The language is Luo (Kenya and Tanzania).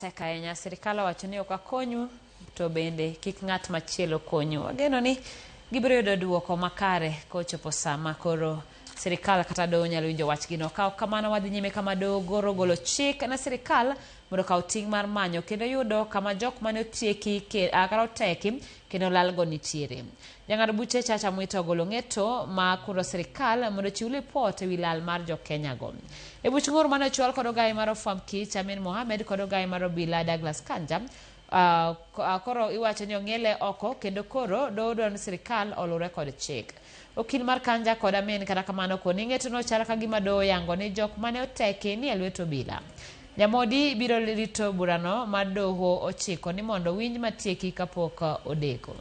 Tek ahinya, sirkal owacho ni ok akonyu to bende kik ng'at machielo konyu. Wageno ni gibiro yudo duoko makare kochopo sama koro sirkal kata doho nyalo winjo wachgino. Ka ok kamano wadhi nyime kama doho goro golo chik ne sirkal mondo okaw ting' mar manyo kendo yudo kama jok mane otieki kata oteki kendo lalgo nitiere. Jang'ad buche Chacha Mwita ogolo ng'eto ma kuro sirkal mondo ochiw lipot ewi lal mar jo Kenya go. E buch ng'ur mane ochwal kod ogayi mar ofwamb kich Amin Mohamed kod ogayi mar obila Douglas Kanja, koro iwacho ni ong'iele oko kendo koro doho dwaro ni sirkal olure kod chik. Okil mar Kanja kod Amin kata kamano koni ng'etono chal ka gima doho oyango ni jok mane oteki ni e lwet obila. Nyamodi biro rito burano ma doho ochiko ni mondo winj matieki kapok odeko.